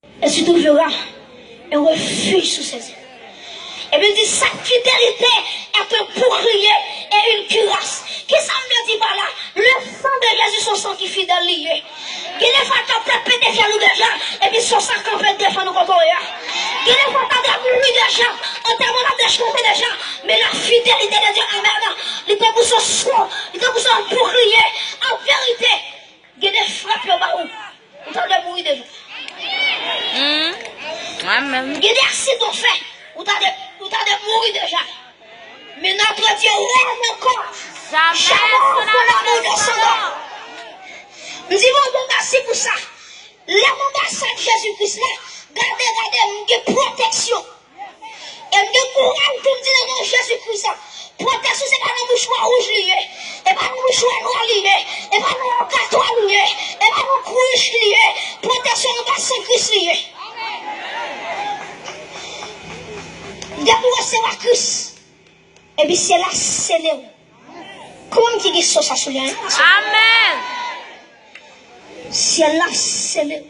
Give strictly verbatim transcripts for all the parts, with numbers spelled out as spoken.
Et tu trouveras un refuge sous ses ailes. Epi l di, sa fidélité est un bouclier et une cuirasse. Kisa m vle di pa la? Le sang de Jésus, se yon san ki fidèl li ye. Gen de fwa, t ap fè pete fyèl ou deja, epi se yon san kanpe defann ou kote w ye a. Gen de fwa, t ap mouri deja, antèman ap dechante deja, men la fidélité de Dieu, amèn, li tankou se yon san, li tankou se yon boukliye. An verite, gen de frap yo ba ou, ou ta dwe mouri deja. Hmm. Amèn. Gen de aksidan w fè, ou ta dwe, ou ta dwe mouri deja. Men notre Dieu règne encore. Jamais on ne descendra. M di Bondye mèsi pou sa. Lè m anbasad Jezi Kris la, gade, gade, m gen pwoteksyon. E m gen kouraj pou m di nan non Jezi Kris la, pwoteksyon se pa nan mouchwa wouj li ye, e pa nan mouchwa nwa li ye, e pa nan yon gatwa li ye, e pa nan kwouch li ye, pwoteksyon anba san Kris li ye. Depi w resevwa Kris, epi syèl la sele w. Konbyen ki gen san sa sou li a? Amèn. Syèl la sele w.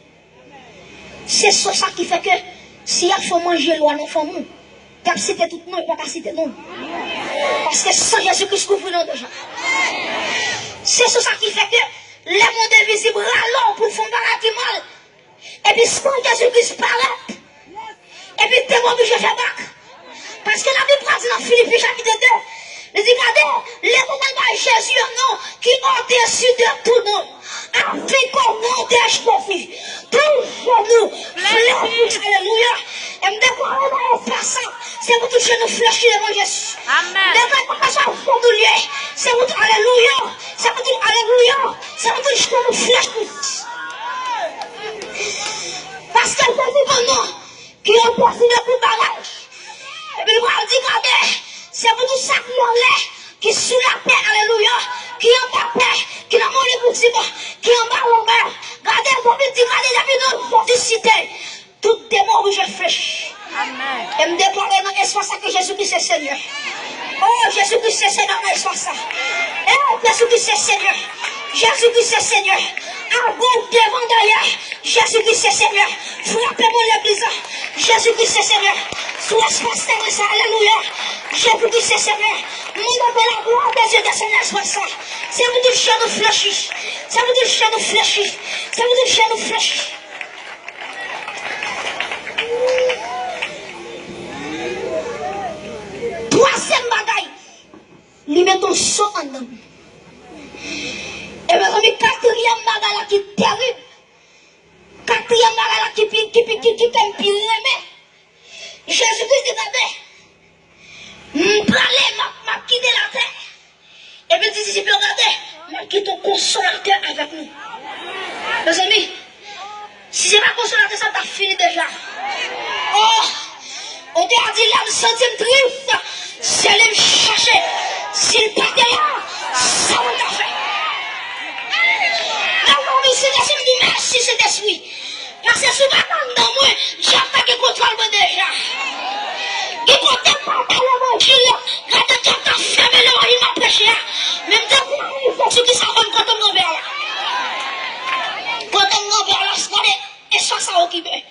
Se san sa ki fè ke si y ap fè w manje lwa nan fanmi w, y ap site tout non, yo pa ka site non. Paske san Jezi Kris kouvri nou deja. Se san sa ki fè ke lèmonn envizib rale w pou l fè yon bagay ki mal, epi san Jezi Kris parèt, epi demon oblije fè bak. Paske Labib pral di nan Filipi chapit de, li di, gade, Letènèl bay Jezi yon non ki odesi de tou non. Afin qu'au nom de Jésus, tout genou fléchisse. Alelouya. E m deklare nan espas sa, se pou tout genou flechi devan Jezi. Amèn. M deklare nan espas sa, se pou tout, alelouya, se pou tout, alelouya, se pou tout genou flechi. Paske Jezi ban non ki odesi de tout bagay. Epi l pral di, gade, se pou tout sa ki anlè, ki sou latè, alelouya, ki anba tè, ki nan mòn envizib, ki anba lanmè. Gade, Bondye di, gade, depi non Jezi site, tout demon oblije flechi. Amèn. E m deklare nan espas sa ke Jezi Kris se Senyè. Oh, Jezi Kris se Senyè nan espas sa. Eh, Jezi Kris se Senyè. Jezi Kris se Senyè. Agoch, devan, dèyè. Jezi Kris se Senyè. Frape pou legliz la. Jezi Kris se Senyè. Sou espas teren sa, alelouya. Jezi Kris se Senyè. Mande pou laglwa de Dye desann nan espas sa. Se pou tout genou flechi. Se pou tout genou flechi. Se pou tout genou flechi. Twazyèm bagay, li mete yon son anndan m. E mezanmi, katriyèm bagay la ki terib, katriyèm bagay la ki pi, ki pi, ki, ki fè m pi renmen, Jezi Kris di, gade, m prale, m ap, m ap kite latè. Epi l di disip yo, gade, m ap kite yon konsolatè avèk nou. Mezanmi, si se pa konsolatè sa, m t ap fini deja. Oh, otè a di, lè m santi m tris, se li m chache. Si l pa te la, sa mwen ta fè? Mezanmi, Sentespri, m di mèsi, Sentespri. Paske si w pa t anndan mwen, dyab ta gen kontwòl mwen deja. Gen kote m pa t al levanjil, gade dyab ta fèmen levanjil m ap preche a. Men m te di Jezi Kris a konn kote m ranvè a la. Kote m ranvè a la, gade espas sa okipe.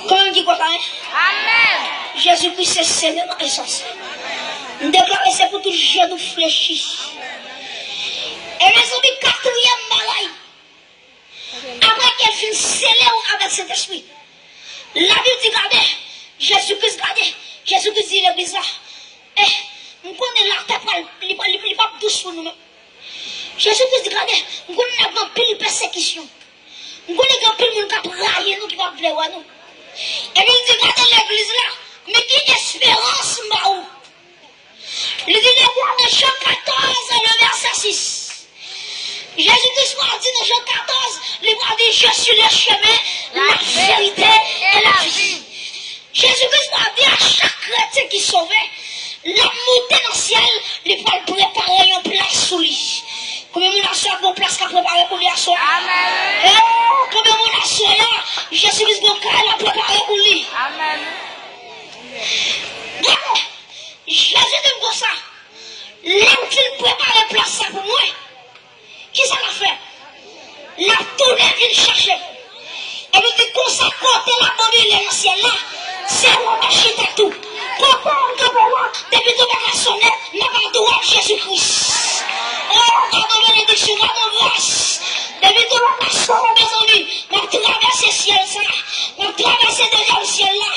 Konbyen ki kwè sa, en? Amèn. Jezi Kris se Senyè nan espas sa. M deklare se pou tout genou flechi. E mezanmi, katriyèm bagay, apre ke l fin sele w avèk Sentespri, Labib di, gade, Jezi Kris, gade, Jezi Kris di legliz la, eh, m konnen latè pral, li, li, li p ap dous pou nou menm. Jezi Kris di, gade, m konnen n ap gen anpil pèsekisyon. M konnen gen anpil moun k ap rayi nou, ki p ap vle wè nou. Epi l di, gade legliz la, men ki esperans m ba ou. Li di, li di nan Jan katòz, le vèsè sis. Jezi Kris pral di nan Jan katòz, li pral di, je suis le chemin, la vérité et la vie. Jezi Kris pral di a chak kretyen ki sove, l ap monte nan syèl, li pral prepare yon plas sou li. Konbyen moun aswè a gon plas k ap prepare pou li aswè a? Amèn. Eh, konbyen moun aswè a, Jezi Kris gon kay l ap prepare pou li? Amèn. Gade, Jezi di m konsa, lè l fin prepare plas sa pou mwen, kisa l ap fè? L ap tounen vin chache m. Epi di konsa kote l ap domine nan syèl la, se ou m ap chita tou. Kote m kanpe la, depi tonbe ka sonnen, m ap adore Jezi Kris. O, gade benediksyon, gade gras. Depi tonbe ka sonnen, mezanmi, m ap travèse syèl sa. M ap travèse dezyèm syèl la.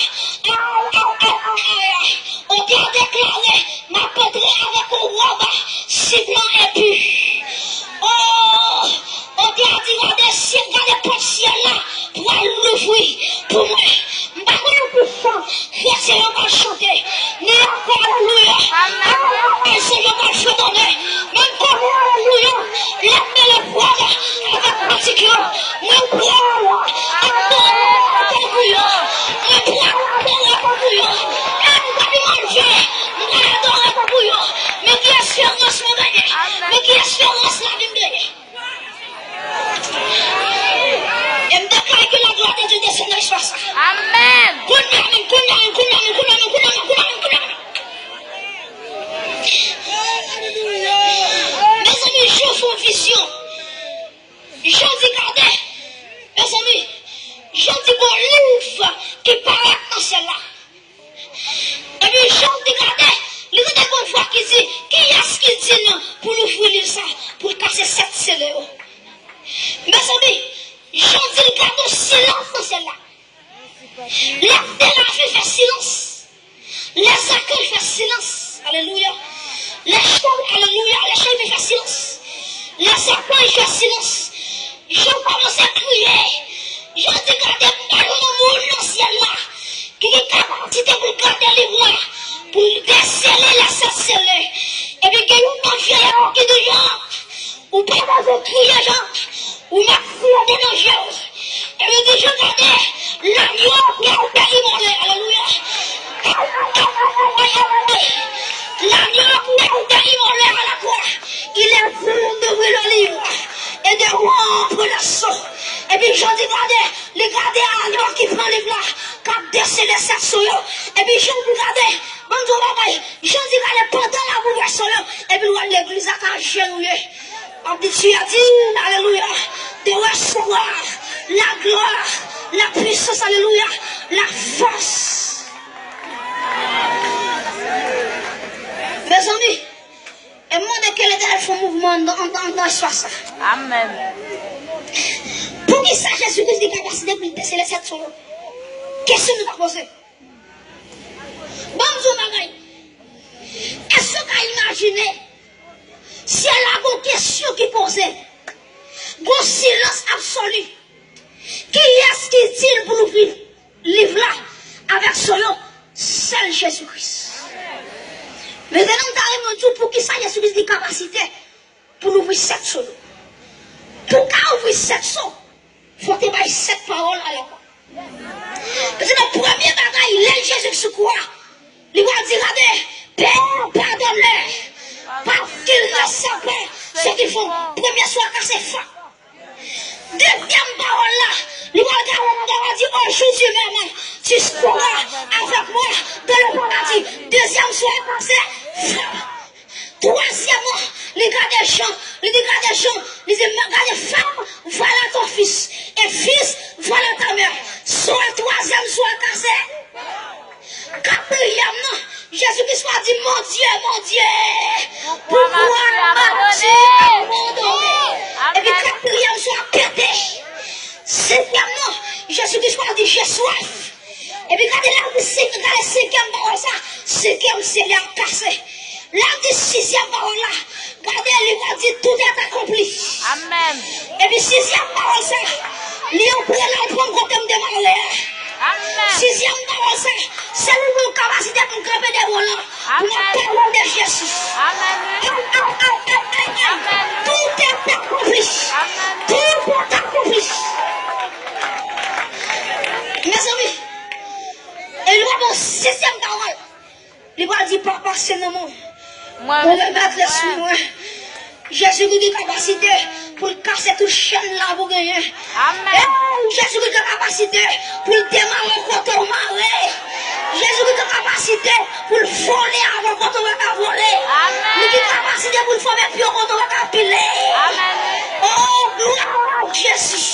Ay, ay, ay, ay, ay, ay. Otè a deklare, m ap antre avèk yon wòb sitlan enpi. O, Otè a di, gade syèl, gade pòt syèl la pral louvri pou mwen. M pa konnen pou chan kretyen yo pral chante, ni ankò alelouya. Ay, ay, ay, se yo pral fredone. Men m konnen alelouya, lè m mele vwa m avèk pratik yo, mwen pral adore tankou yo. Mwen pral adore tankou yo. Ay, m pa pi mal jwe, m pral adore tankou yo. Men ki esperans mwen genyen? Men ki esperans lavi m genyen? E m deklare ke la gloire de Dieu desann nan espas sa. Amèn. Kounye a menm, kounye a menm, kounye a menm. Mezanmi, Jan fè yon vizyon. Jan di, gade, mezanmi, Jan di gon liv ki parèt nan syèl la. Epi Jan di, gade, li tande gon vwa ki di, kiyès ki di n pou louvri liv sa, pou l kase sèt sele yo? Mezanmi, Jan di l gade yon silans nan syèl la. Lè de lavi fè silans. Lè zakèy fè silans. Alelouya. Lè chèl, alelouya, lè chèl fè silans. Lè zakèy fè silans. Jan kòmanse kriye. Jan di, gade, m ba nou yon moun nan syèl la ki gen kapasite pou l gade liv la, pou l desele lè sèt sele. Epi gen youn nan vyeyè yo ki di, Jan, ou pa bezwen kriye, Jan. Ou mèt kriye devan Jan. Epi di, Jan, gade, lagno a pral te imole. Alelouya. Lagno a pral te imole à la croix. Il est temps d'ouvrir le livre et de rompre le sceau. Epi Jan di, gade, li gade lagno ki pran liv la, k ap desele sèt sceau yo. Epi Jan di, gade, ban m di w yon bagay. Jan di, gade, pandan l ap ouvè sceau yo, epi l wè legliz la ka ajenouye. Ap di, tu as dit, alelouya, de recevoir la gloire, la puissance, alelouya, la force. Mezanmi, e m mande ke Letènèl fè yon mouvman anndan, anndan, anndan espas sa. Amèn. Poukisa Jezi Kris gen kapasite pou l desele sèt sceau yo? Kesyon nou ta poze. Ban m di w yon bagay. Èske w ka imajine syèl la gon kesyon ki poze? Gon silans absoli. Kiyès ki di l pou louvri liv la avèk sceau yo? Sèl Jezi Kris. Mentnan, m ta renmen di w poukisa Jezi Kris gen kapasite pou louvri sèt sceau yo. Pou w ka ouvri sèt sceau, fò w te bay sèt pawòl alafwa. Paske nan premye bagay, lè Jezi sou kwa, li pral di, gade, Père, pardonne-leur, parce qu'ils ne savent pas ce qu'ils font. Premye sceau a kase, fap. Dezyèm pawòl la, li pral gade nan dèyè, di, au jour du même, tu seras avec moi dans le paradis. Dezyèm sceau a kase, fap. Twazyèmman, li gade Jan, li di, gade Jan, li di, gade, femme, voilà ton fils, et fils, voilà ta mère. Sceau, twazyèm sceau a kase. Katriyèm nan, Jezi Kris pa di, mon Dieu, mon Dieu, pourquoi m'as-tu abandonné? Epi katriyèm sceau a pete. Senkyèm nan, Jezi Kris pa di, j'ai soif. Epi gade la, gade senkyèm pawòl sa, senkyèm sele a kase. Lè l di sizyèm pawòl la, gade, li pral di, tout est accompli. Amèn. Epi sizyèm pawòl sa, li antre la, l pran kote m demare a. Amèn. Sizyèm pawòl sa, se li ki gen kapasite pou l kanpe devan w la, pou l ap pale de Jezi. Amèn. Ay, ay, ay, ay, ay, ay. Amèn. Tout est accompli. Amèn. Tout est accompli. Mezanmi, e li pral ba w sizyèm pawòl. Li pral di, Papa, se nan men w mwen remèt lespri mwen. Jezi ki gen kapasite pou l kase tout chèn la pou genyen. Amèn. Ey, Jezi ki gen kapasite pou l demare w kote w mare. Jezi ki gen kapasite pou l vole avè w kote w pa ka vole. Amèn. Li gen kapasite pou l fòme pye w kote w pa ka pile. Amèn. Oh, gloire à Jésus.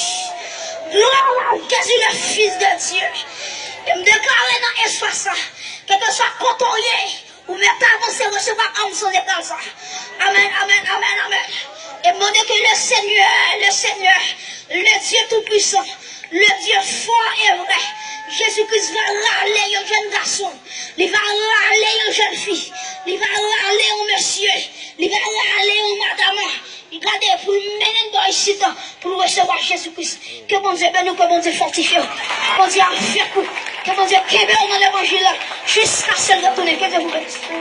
Gloire à Jésus, le Fils de Dieu. E m deklare nan espas sa, kèlkeswa kote w ye, ou mèt avanse resevwa onksyon lekal sa. Amèn, amèn, amèn, amèn. E m mande ke le Seigneur, le Seigneur, le Dieu tout-puissant, le Dieu fort et vrai, Jezi Kris va rale yon jèn gason, li va rale yon jèn fi, li va rale yon mesye, li va rale yon madanm. Gade, pou l mennen n bò isit, pou l resevwa Jezi Kris. Ke Bondye beni w, ke Bondye fòtifye w. Bondye avèk ou. Ke Bondye kenbe w nan levanjil la jiskaske l retounen. Ke Dye vous bénisse.